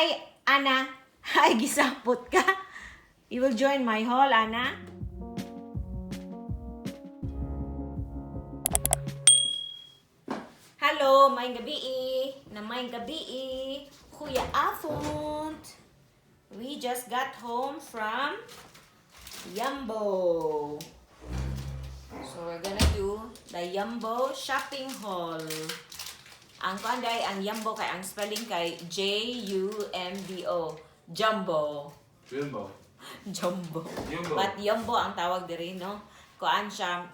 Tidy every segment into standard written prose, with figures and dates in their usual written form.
Hi, Anna. Hi, gisapot ka. You will join my haul, Anna. Hello, maayong gabii. Na maayong gabii. Goeie avond. We just got home from Jumbo. So we're gonna do the Jumbo shopping haul. Ang kuan day, ang Jumbo kay ang spelling kay Jumbo. Jumbo. Jumbo. Jumbo. Jumbo. But Jumbo ang tawag diri, no? Kuan siya,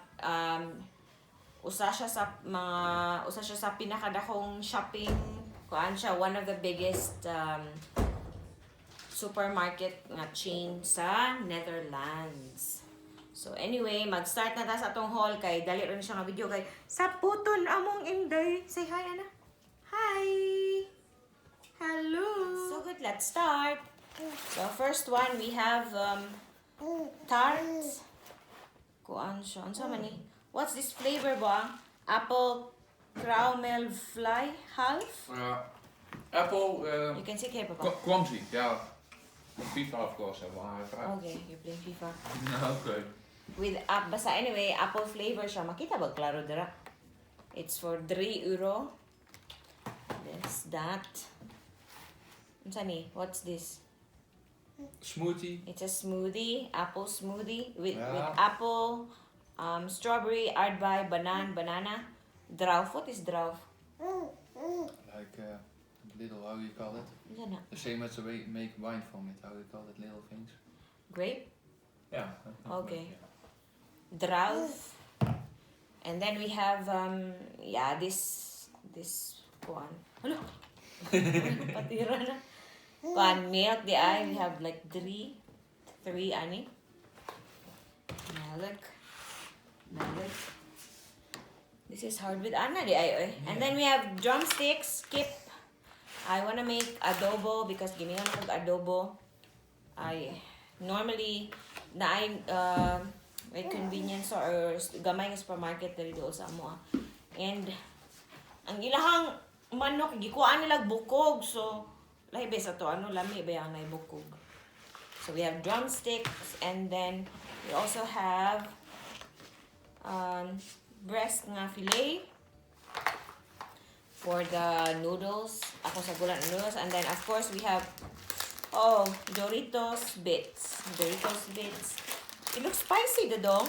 usa siya sa pinakadakong shopping kuan siya, one of the biggest supermarket nga chain sa Netherlands. So anyway, mag-start na ta sa atong haul kay dali rin siya nga video kay saputon among Inday. Say hi, Ana. Hi. Hello. So good, let's start. So first one, we have tarts. Kuan siya. Unsa man ni? What's this flavor ba? Apple caramel fly half? Ja. Apple, You can see kay papa. Clumsy, ja. FIFA, of course, hè, maar Okay, you're playing FIFA. Oké. With app basta anyway, apple flavor siya. Makita ba klaro dira? It's for €3. This, that. Unsa ni? What's this? Smoothie. It's a smoothie, apple smoothie with Ja. Apple, strawberry, aardbei, banana. Druif. What is druif? Like little, how you call it? Unsa na? The same as the way you make wine from it. How you call it? Little things. Grape? Ja. Okay. Druif. And then we have yeah, this one. Ano? Patira na. Kuan milk diay, we have like three ani. Milk. Milk. This is hard with Anna diay oy. And then we have drumsticks, kip. I wanna make adobo because gimingon ko adobo. I normally naay like convenience store or gamay nga supermarket diri dool sa amo. And ang ilahang manok gikuan nila bukog, so lahi ba sa to ano, lami ba ang bukog. So we have drumsticks and then we also have breast nga fillet for the noodles. Ako sa gulan noodles. And then of course we have, oh, Doritos bits. Doritos bits. It looks spicy, Dodong.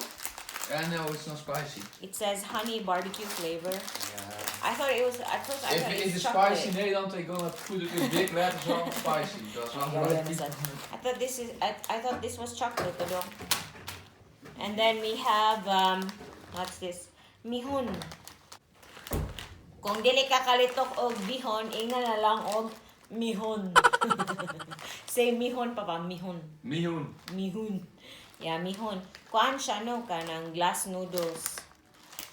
Yeah, no, it's not spicy. It says honey barbecue flavor. Yeah. I thought it was at first I If thought it it was is chocolate. spicy in Nederland, they're gonna put it in big letters on spicy. Because Yeah, otherwise yeah, I thought this was chocolate, Dodong. And then we have what's this? Mihon. Kung dili ka kalitok og bihon, inga na lang og mihon. Say mihon, Papa, mihon. Mihun. Mihon. Yeah, mihon. Kuan siya no kanang glass noodles.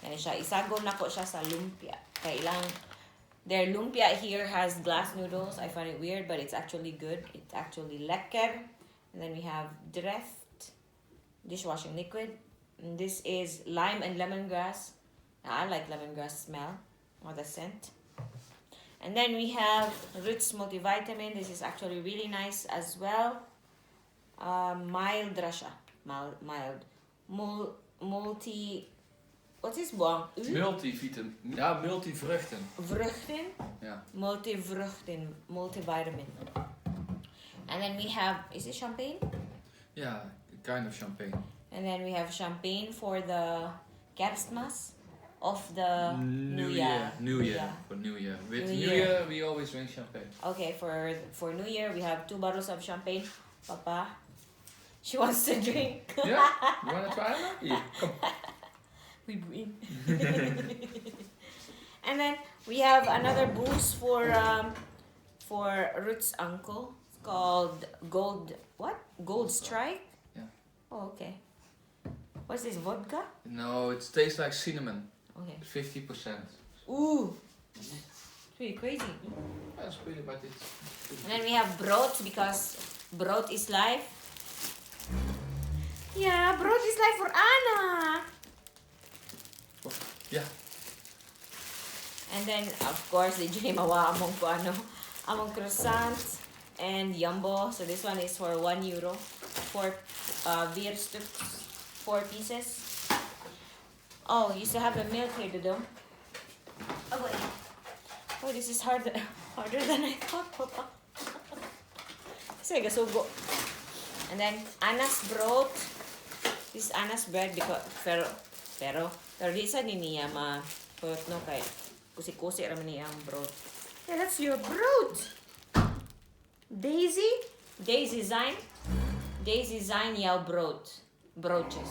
Kaya siya isagol nako siya sa lumpia. Kay ilang their lumpia here has glass noodles. I find it weird, but it's actually good. It's actually lekker. And then we have Dreft dishwashing liquid. And this is lime and lemongrass. I like lemongrass smell or the scent. And then we have Roots multivitamin. This is actually really nice as well. Mild ra siya. Mild. Mild. Multi... What is buang? U? Multivitamin. Ja, multivruchten. Vruchten? Ja. Multivruchten. Multivitamin. And then we have... Is it champagne? Ja, kind of champagne. And then we have champagne for the Kerstmis of the New New Year. Year. New Year. Yeah. For New Year. With New New Year. Year, we always drink champagne. Okay, for New Year we have two bottles of champagne. Papa, she wants to drink. Yeah? You wanna try it? Here, come. We win. And then we have another booze for Ruth's uncle. It's called Gold, what? Gold Strike? Yeah. Oh, okay. What's this, vodka? No, it tastes like cinnamon. Okay. 50%. Ooh. It's really crazy. That's pretty, but it's. And then we have brood because brood is life. Yeah, brood is life for Anna. Yeah. And then, of course, di dyan mawa among ko ano, among croissant. And Jumbo. So this one is for €1. Four, vier stuks. Four pieces. Oh, you still have the milk here, Dudong. Oh wait. Oh, this is hard, harder than I thought, Papa. Kasi gasugo. And then, Anna's brood. This is Anna's bread because, pero di sa ni niya ma, put no, kay, kusi-kusi raman niya ang brood. Yeah, that's your brood. Daisy? Daisy zijn? Daisy zijn jouw brood. Broodjes.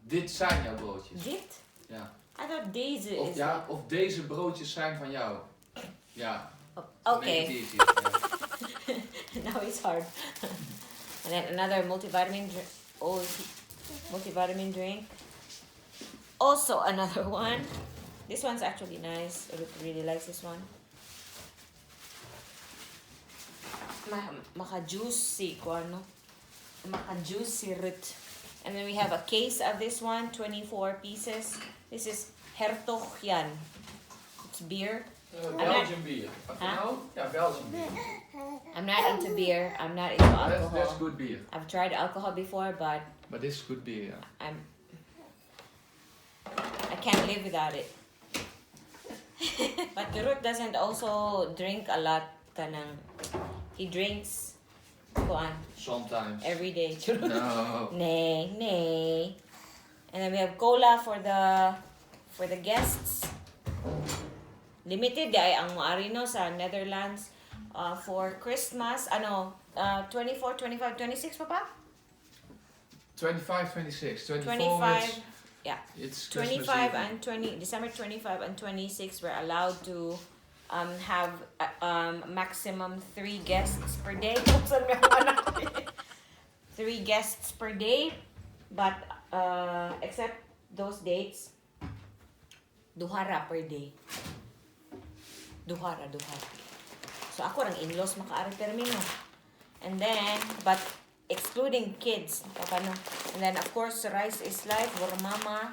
Dit zijn jouw broodjes. Dit? Ja. I thought deze Of, is. ja, of deze broodjes zijn van jou. Ja. Oh, Make okay. it easy. Ja. Now it's hard. And then another multivitamin drink. Oh, multivitamin drink. Also another one. This one's actually nice. Ruth really likes this one. Maka juicy ko ano. Maka juicy Ruth. And then we have a case of this one, 24 pieces. This is Hertog Jan. It's beer. Belgian beer. Wat Huh? nou? Ja, Belgian beer. I'm not into beer. I'm not into alcohol. That's good beer. I've tried alcohol before, but But this is good beer, ja. I can't live without it. But Ruth doesn't also drink a lot kanang he drinks kuan Sometimes. Every day. No. Nee, nee. And then we have cola for the guests. Limited ay ang moari no sa Netherlands for Christmas ano 24, 25, 26, papa? 25, 26, 24. 25, yeah. It's Christmas 25 Eve. And 20 December 25 and 26, we're allowed to have maximum three guests per day. Three guests per day, but except those dates, duha ra per day. Duha ra, duha. So ako rang in-laws makaari permino. And then, but excluding kids, paano? And then, of course, rice is life, mama.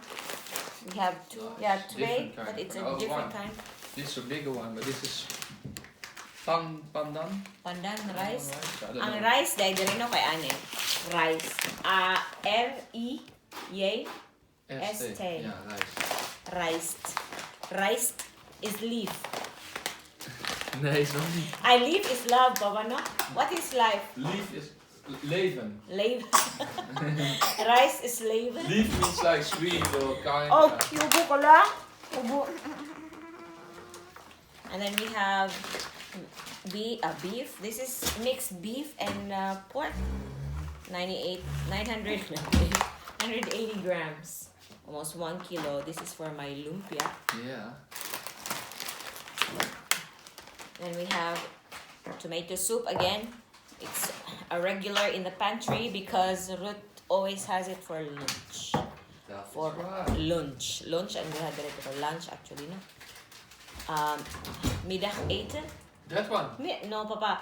We have two, yeah, two, Different kind. But it's a Oh, different one. Kind. This is a bigger one, but this is pandan. Pandan rice. I don't Ang know. rice, dahil diri no kay ane. Rice. Ah, R-I-Y S S T. Ja, rijst. Rice. Rice is leaf. Nee, is nog niet. I leaf is love, Baba, no? What is life? Lief is leven. Leven. Rice is leven. Lief means like sweet or kind. Oh, yubo ko lang. Ubo. And then we have beef. This is mixed beef and pork. 98, 900, 180 grams. Almost 1 kilo. This is for my lumpia. Then we have tomato soup again. It's a regular in the pantry because Ruth always has it for lunch. Dat is For waar. Lunch. Lunch and we had it for lunch actually, no? Middageten. That one. No, papa.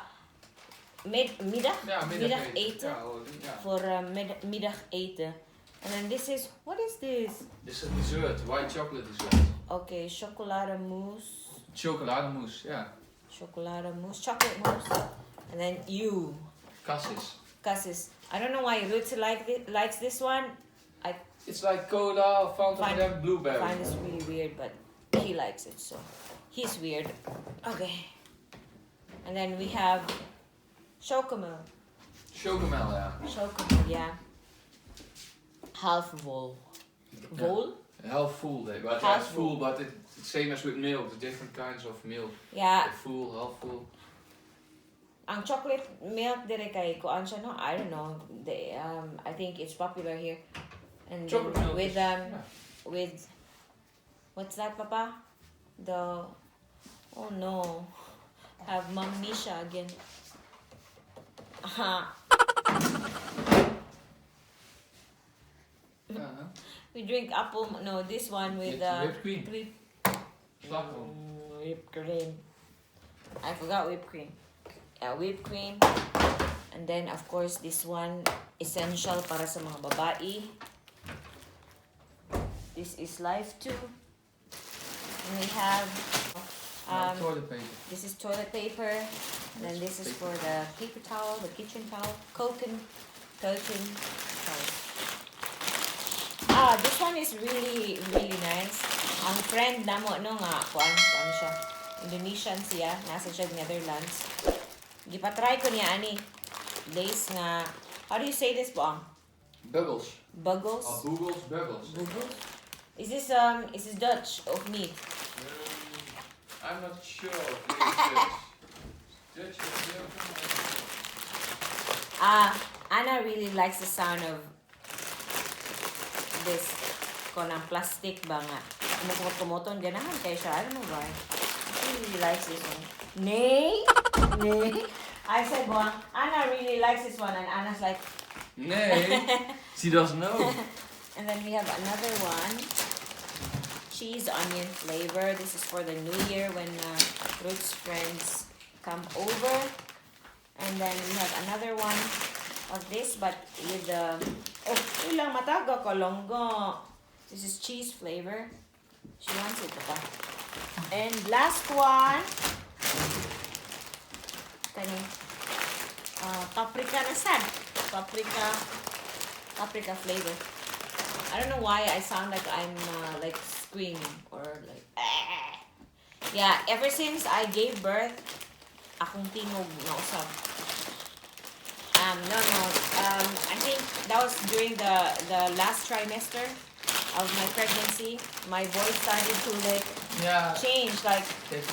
Middag? Ja, middageten. Middageten. Ja, oh, ja. For middageten. And then this is, what is this? This is a dessert, white chocolate dessert. Okay, chocolade mousse. Chocolademousse, ja. Chocolade mousse, chocolate mousse. And then you, Cassis. Cassis. I don't know why Ruth likes this one. I It's like cola, Fanta, and blueberry. Find this really weird, but he likes it, so he's weird. Okay. And then we have chocomel. Chocomel, ja. Chocomel, yeah. Half vol. Vol? Half full, they, but Half yeah, it's full, but it's same as with milk, the different kinds of milk. Full, half full. Ang chocolate milk dire kay kuan siya no? I don't know. I think it's popular here. And then Chocolate milk with is, yeah. with what's that, papa? The oh no. Have Mom Misha again. Aha. Ja, We drink apple, no, this one with With whipped cream. Whip, Slagroom. Whipped cream. I forgot whipped cream. Yeah, whipped cream. And then, of course, this one, essential para sa mga babae. This is life too. And we have Toilet paper. This is toilet paper. And then this is for the paper towel, the kitchen towel, keuken towel. Ah, this one is really, really nice. Ang friend namo no nga, kuan siya. Indonesian siya, nasa siya Netherlands. Gipatry ko niya ani. Lace nga, how do you say this, Buang? Bubbles. Buggles? Oh, boogles, bubbles. Bugles? Is this Dutch of niet? I'm not sure if it's Dutch. Dutch or German? Ah, Anna really likes the sound of this kanang plastic ba nga. Kumukot-kumuton, ganahan kay siya. I don't know why. She really likes this one. Nee? Nee? I said, "Buang, Anna really likes this one." And Anna's like, Nee, she doesn't know. And then we have another one. Cheese onion flavor. This is for the new year when Ruth's friends come over. And then we have another one of this, but with the, oh, ilang mataga kalonggo. This is cheese flavor. She wants it, pa. And last one, kani, paprika na sad. Paprika flavor. I don't know why I sound like I'm like screaming or like "Ah." Yeah, ever since I gave birth, akong tingog nausab. No. I think that was during the last trimester of my pregnancy. My voice started to like change, like It's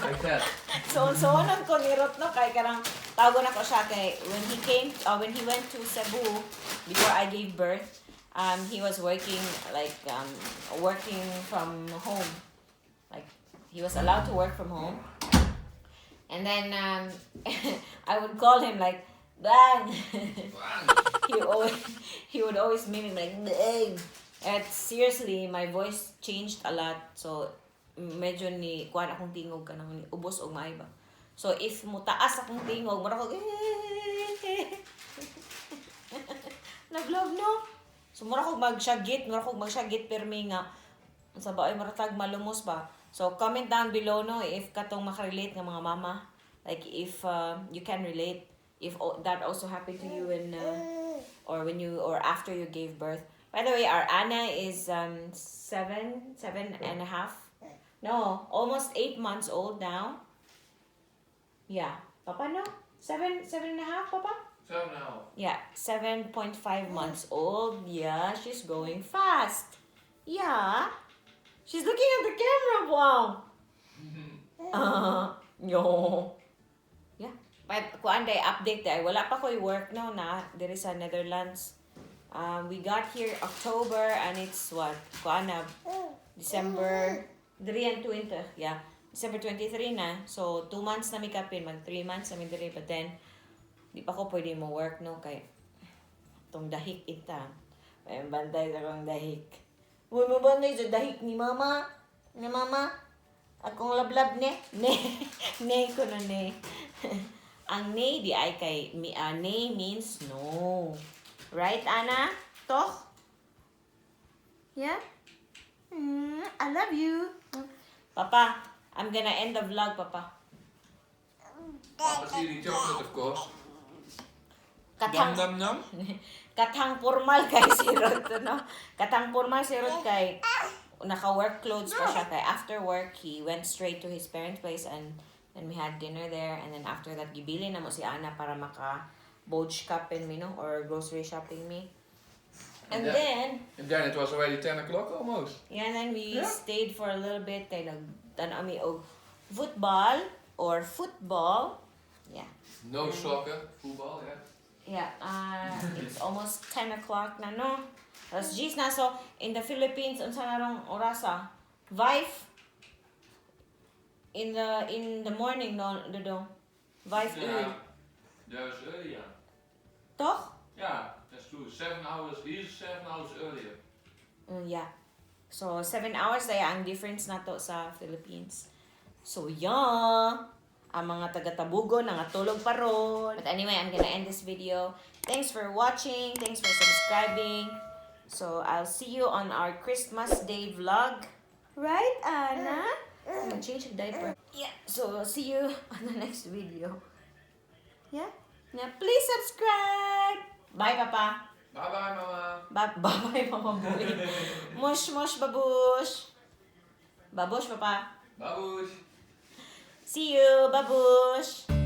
like that. So so ko ni Ruth, no, kay kanang tawagon ako siya kay when he came when he went to Cebu before I gave birth, he was working, like, working from home, like he was allowed to work from home, and then I would call him like, "Bang." He would always mimic like, "Bang." And seriously, my voice changed a lot, so medyo ni kuan akong tingog, kanang ni ubos og maayo ba. So if mutaas akong tingog, mura ko nag-love, no. So mura ko magsyagit permi nga sa ba ay mura tag malumos ba. So comment down below, no, if katong makarelate nga mga mama, like if you can relate, if that also happened to you when or when you or after you gave birth. By the way, our Anna is 7, 7.5. No, almost 8 months old now. Yeah. Papa, no? 7, 7.5, Papa? 7.5. Yeah, 7.5 months old. Yeah, she's growing fast. Yeah. She's looking at the camera, wow. No. Yeah. But kuan day, update day. Wala pa ko'y work no na diri sa Netherlands. We got here October and it's what? Kuan na December 23. Yeah. December 23 na. So, 2 months na mi kapin. Mag 3 months na mi diri. But then, di pa ko pwede mo work, no? Kay, tong dahik ita. Ay, bantay sa akong dahik. Uy, mo bantay sa dahik ni mama. Ni mama. Akong lablab ne. Ne. Ne ko na ne. Ang ne di ay kay, mi, ne means no. Right, Anna? Toch? Yeah? I love you. Papa, I'm gonna end the vlog, Papa. Papa's eating chocolate, of course. Katang, Dum dum dum. Katang formal kay si Ruth, no? Katang formal si Ruth kay naka-work clothes pa siya kay after work, he went straight to his parents' place and then we had dinner there, and then after that, gibilin namo si Ana para maka boodschappen mi, no, or grocery shopping mi. And then And then it was already 10 o'clock almost. Yeah, and then we stayed for a little bit kay nagtan-aw mi og football or football. Yeah. No soccer, football, yeah. Yeah, it's almost 10 o'clock na, no? Alas 10 na. So, in the Philippines, unsa na rong orasa? 5 in the morning, no, Dodong? 5 uur. Yeah, that was earlier. Toch? Yeah, that's true. 7 hours, he's 7 hours earlier. Yeah. So, 7 hours na ang difference nato sa Philippines. So, yeah. Ang mga taga-Tabugo, nangatulog pa ron. But anyway, I'm gonna end this video. Thanks for watching. Thanks for subscribing. So, I'll see you on our Christmas Day vlog. Right, Anna? I'm gonna change the diaper. Yeah, so see you on the next video. Yeah? Yeah, please subscribe! Bye, Papa. Bye bye, Mama. Bye, bye, Mama boy. Mush, mush, babush. Babush, Papa. Babush. See you, babush.